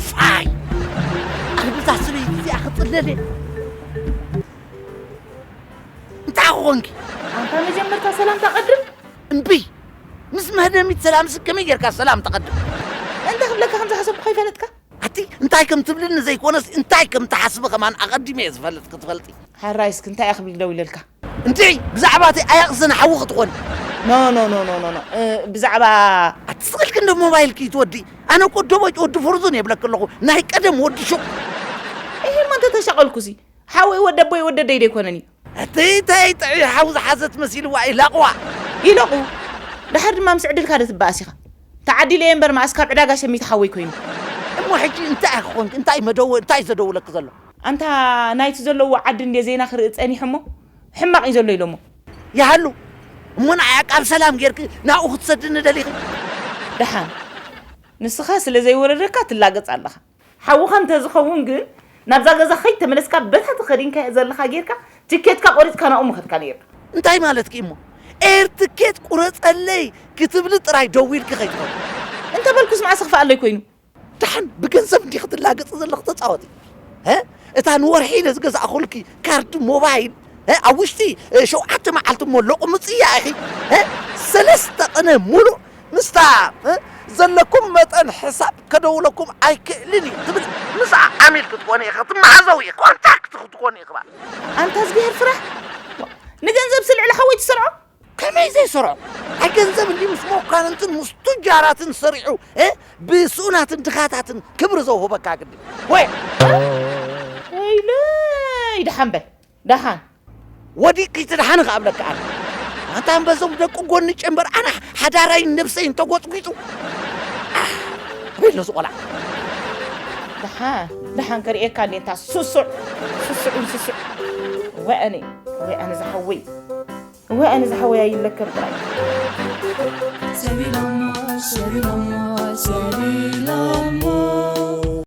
ፋይ! ኣነ ብዛ ሰበይቲ እዚኣ ክጽለል እየ። እንታይ ክኾንኪ? ኣንታ መጀመርታ ሰላምታ ቀድም። እምቢ! ምስ መህደሚት ሰላምሲ ከመይ ጌርካ ሰላም ተቐድም? እንተ ክብለካ ከም ዝሓሰብኩ ከይፈለጥካ? ኣቲ እንታይ ከም ትብልኒ ዘይኮነስ እንታይ ከም ትሓስቢ ከማን ኣቐዲመ እየ ዝፈልጥ ክትፈልጢ። ሓራይ እስኪ እንታይ እያ ክብል ደው ኢለልካ? እንድዒ ብዛዕባ እቲ ኣያቕስን ሓዊ ክትኾኒ። ኖ፣ ኖ፣ ኖ፣ ኖ፣ ኖ፣ ኖ። እ፣ ብዛዕባ ኣቲ ስቕ ኢልኪ እንዶ ሞባይልኪ ትወዲ። ኣነ እኮ ደቦጭ ወዲ ፍርዙን የብለኪ ኣለኹ። ናይ ቀደም ወዲ ሹቕ። እሂ እሞ እንተተሻቐልኩሲ? ሓወይ ወደቦይ ወደደይ ደይኮነን እዩ። እቲ ተይ ጥዑይ ሓው ዝሓዘት መሲልዋ ኢላቕዋ። ኢለቑ። ድሓር ድማ ምስ ዕድልካ ዶ ትበኣስ ኢኻ? ተዓዲለ እየ እምበር መኣስ ካብ ዕዳጋ ሸሚተ ሓወይ ኮይኑ። እሞ ሕጂ እንታይ ክኾንክ? እንታይ መደወ-፣ እንታይ ዘደውለክ ዘሎ? ኣንታ ናይቲ ዘለዎ ዓዲ እንድየ ዜና ክርኢ ጸኒሐ እሞ፣ ሕማቕ እዩ ዘሎ ኢሎሞ። ይሃሉ። እሞ ንዓያ ካብ ሰላም ጌርክ ናብኡ ክትሰድኒ ደሊኺ? ደሓን። ንስኻ ስለ ዘይወረደካ ትላገጽ ኣለኻ። ሓውኻ እንተዝኸውን ግን ናብዛ ገዛ ከይተመለስካ በታ ተኸዲንካዮ ዘለኻ ጌርካ ትኬትካ ቆሪጽካ ናብኡ ምኸድካ ነይርካ። እንታይ ማለትኪ እሞ? ኤር ትኬት ቁረጸለይ ክትብሊ ጥራይ ደዊልኪ ከይትኾኒ። እንተበልኩስ መዓስ ክፍኣለይ ኮይኑ? ደሓን ብገንዘብ እንዲኺ ትላገጺ ዘለኺ ተጻወቲ። እ? እታ ንወርሒ ኢለ ዝገዛእኹልኪ ካርድ ሞባይል፣ እ? ኣብ ውሽጢ፣ እ፣ ሸውዓተ መዓልቲ እሞ ለቑምጽያ ኢኺ። እ? ሰለስተ ቅነ ሙሉእ ምስታ፣ እ፣ ዘለኩም መጠን ሕሳብ ከደውለኩም ኣይክእልን እዩ ትብል። ምስኣ ዓሚል ክትኮኒ ኢኺ፣ ክትመሓዘዊ ኢኺ፣ ኮንታክት ክትኮኒ ኢኺ። ኣንታ እዝግሄር ፍራሕ። ንገንዘብ ስልዕልኻ ወይ ትሰርዖ? ከመይ ዘይሰርዖ? ኣይ ገንዘብ እንዲ ምስ መኳንንትን ምስ ቱጃራትን ሰሪዑ፣ እ፣ ብስኡናትን ድኻታትን ክብሪ ዘውህበካ ግዲ። ወይ! ወይለይ፣ ደሓን በል፣ ደሓን። ወዲቕኪ ትድሓኒ ከኣ እብለካ ኣነ። ኣንታ እምበዞም ደቂ ጎኒ ጨንበር ኣነ ሓዳራይን ነብሰይን ተጎጥጒጡ። ኣህ፣ ኣበይ ኣሎ እዚ ቆልዓ? ደሓን፣ ደሓን ከርእየካ እንዴ እንታ ስሱዕ፣ ስሱዕ፣ ስሱዕ። ወኣነ፣ ወኣነ ዝሓወይ። ወኣነ ዝሓወይ ኣይለከም ጥራይ። ሰቢሎሞ፣ ሰቢሎሞ።